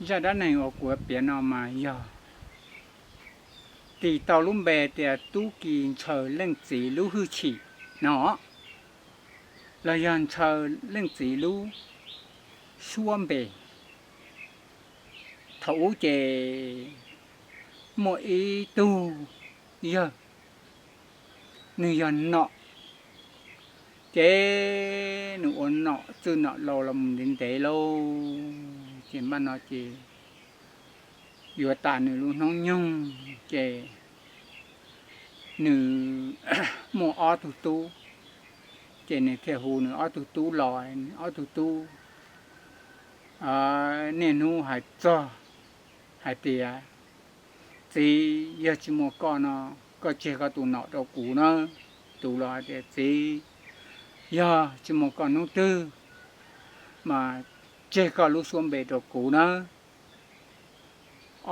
Zaj dab neeg uas kuv piav no mas yog tis tau lub npe tias Tub Ki ntshaw leej txiv lub hwj chim no, los yog ntshaw leej txiv lub suab npe. Thaum ub ces muaj ib tug yawg, nws yog nom, ces nws ua nom txwj nom laus los mus ntev ntev lauj, ces npaj no ces yuav tas nws lub hnub nyoog, ces nws muaj ob tug tub, ces nws thiaj hu nws ob tug tub los, ob tug tub niaj hnub hais txog hais tias, Txiv, yog tsis muaj koj no, koj tseg koj tus nom rau kuv na. Tus los hais tias, Txiv, yog tsis muaj koj hnub twg mas tseg koj lub suab npe rau kuv na.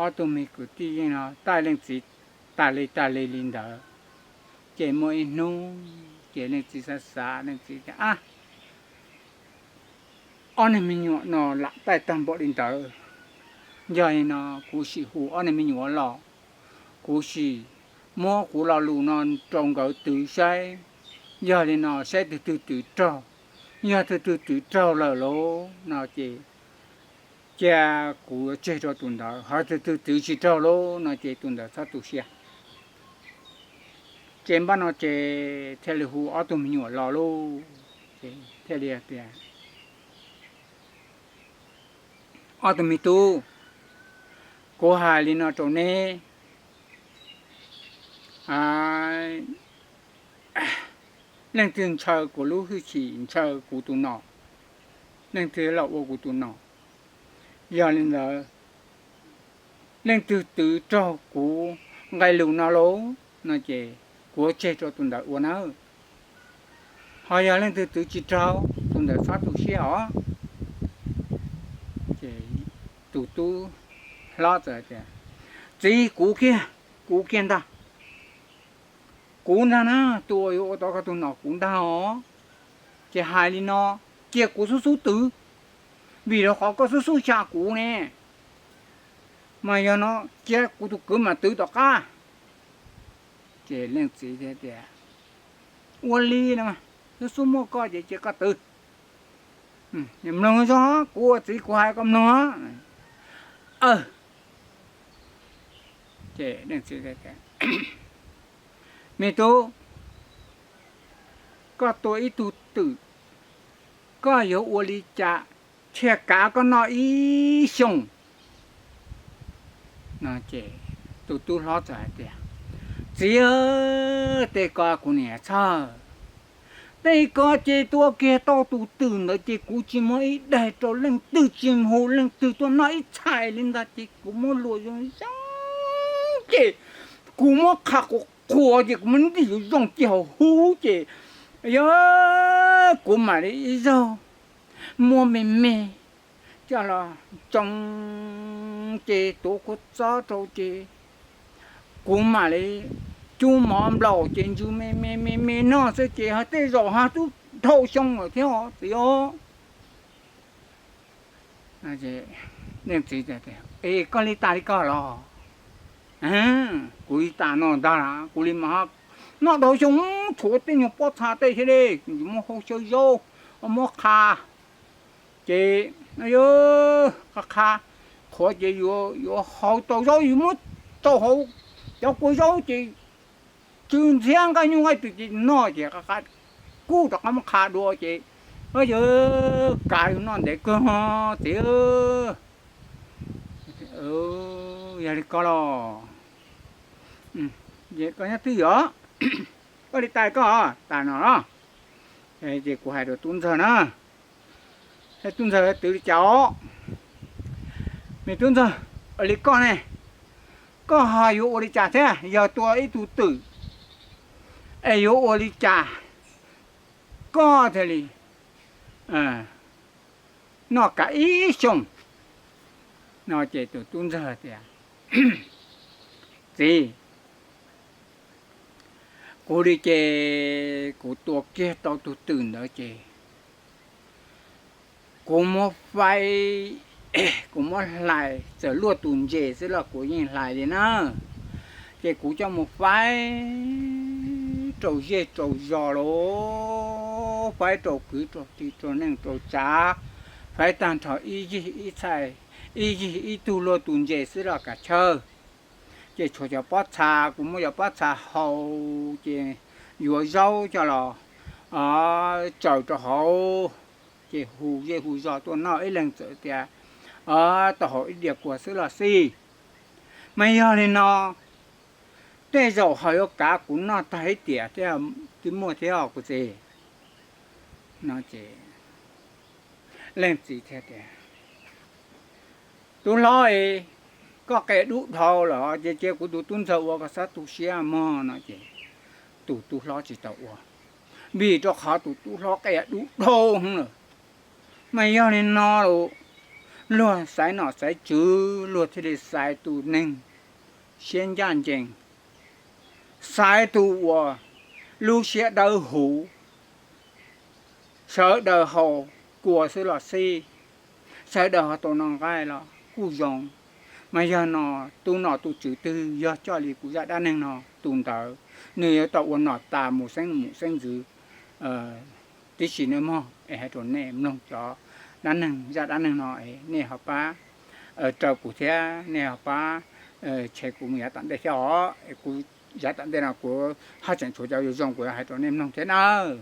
Ob tug me kwv tij yeej no taij leej txiv tas li tas li li ntawd. Ces muaj ib hnub ces leej txiv xav xav, leej txiv tias, Ab, ob niag me nyuam no lam taij tag npaum li ntawd, yog li no kuv sim hu ob niag me nyuam los, kuv sim muab kuv lo lus no rau nkawd twv saib, yog li no saib twg twg twv raug. Yog twg twg twv raug lawm lauj no ces cia kuv yuav tseg rau tus ntawd, ho twg twg twv tsis raug lauj no ces tus ntawd txhob tu siab. Ces npaj no ces thiaj li hu ob tug me nyuam los lauj, ces thiaj li tias, Ob tug me tub, kuv hais li no rau neb, leej twg ntshaw kuv lub hwj chim, ntshaw kuv tus nom, leej twg los ua kuv tus nom, yog li ntawd leej twg twv raug kuv nqe lus no lauj no ces kuv yuav tseg rau tus ntawd ua nawb. Ho yog leej twg twv tsis raug, tus ntawd txhob tu siab os. Ces tus tub hlob txawm tias, Txiv, kuv kiag, kuv kiag ntag. Kuv ntag na, tus uas yuav ua tau koj tus nom kuv ntag os. Ces hais li no, cia kuv xub xub twv, vim rau qhov koj xub xub xya kuv ne. Mas yog no cia kuv tus kwv mam twv tom qab. Ces leej txiv thiaj tias, Ua li no, xub xub muaj koj ces cia koj twv. Mloog zog, kuv ua txiv kuv hais koj mloog. Ces leej txiv tias, Me tub, koj tua ib tug twm, koj yuav ua li cas thiaj kav koj noj ib xyoos? No ces tus tub hlob txawm hais tias, Txiv, tej ko kuv niam txhawj, tej ko ces tua kiag tau tus twm ntawd ces kuv tsis muaj ib daig rau leej twg, tsis hu leej twg tuaj noj ib txhais li ntag, ces kuv muab luas zoo zoo ces kuv muab qha qhuav qhuav ces kuv muab ntim zoo zoo ces haus huv ces, yog, kuv mam li ib zaug muab me me coj los tsoo ces tuav kua txob rau ces kuv mam li cub mov nplaum ces ntsws me me me me noj xwb ces ho tej zaum ho twb dhau xyoo lawm thiab os txiv os. Leej txiv, Es koj li tas li ko los? Kuv li tas no ntag, kuv li mas noj dhau xyoo, tshuav tej nyuag pob txha tej thiab li, kuv muab hau xyaw zaub, muab qha ces qha qha qhuav ces yuav haus tau zaub, yuav muab tau hauv cov kua zaub ces tsw ntxhiab nqaij nyuj nqaij twm ces noj ces qha qha kub rov qab muab qha dua ces, Yog, kav yus noj ntev kawg txiv. Yog li ko los, koj nyob twj ywm, koj li tas koj tas no los? Ces kuv hais rau tub ntxawg na, tub ntxawg twv li cas os? Me tub ntxawg, li koj ne, koj ho yuav ua li cas thiab? Yog tua ib tug twm es yuav ua li cas koj thiaj li noj kav ib xyoos? No ces tus tub ntxawg tias, Txiv, kuv li ces kuv tua kiag tau tus twm ntawd ces kuv muab faib kuv muab hlais, txawm luaj tus ntses xwb los kuv yeej hlais li na. Ces kuv coj mus faib rau zej rau zos los, faib rau kwv rau tij rau neej rau tsav, faib tag nrho ib yig ib txhais, ib yig ib tug luaj tus ntses xwb los kav chawj. Ces tshuav cov pob txha, kuv muab cov pob txha hau, ces yuav zaub coj los tsaws rau hauv, ces hu zej hu zos tuaj noj, ib leeg txawm tias tau hau ib diav kua xwb los xij. Mas yog li no, tej zaum ho yuav kav kuv noj tag ib tiam twb muaj thiab os kuv txiv. No ces leej txiv thiaj tias, Tub hlob, koj qia dub dhau lawm ces cia kuv tus tub ntxawg ua, koj txhob tu siab mog. No ces tus tub hlob tsis tau ua, vim rau qhov tus tub hlob qia dub dhau heev lawm. Mas yog li no los, luag xaiv nom xaiv tswv, luag thiaj li xaiv tus neeg siab ncaj ncees, xaiv tus uas lub siab dawb huv, sawv daws haus kua xwb los xij, sawv daws ho tau noj nqaij los kuj zoo. Mas yog no, tus nom tus tswv twg yog coj li kuv zaj dab neeg no, tus ntawd nws yuav tau ua nom tas mus xeeb mus xeeb ntxwv tib si nawb mog. Es hais rau nej mloog cov dab neeg, zaj dab neeg no es nej ho pab raws kuv thiab, nej ho pab tshem kuv mus yav tom ntej thiab os. Kuv yav tom ntej no kuv haj tseem tshuav cov zoo zoo kuv yuav hais rau nej mloog thiab nawb.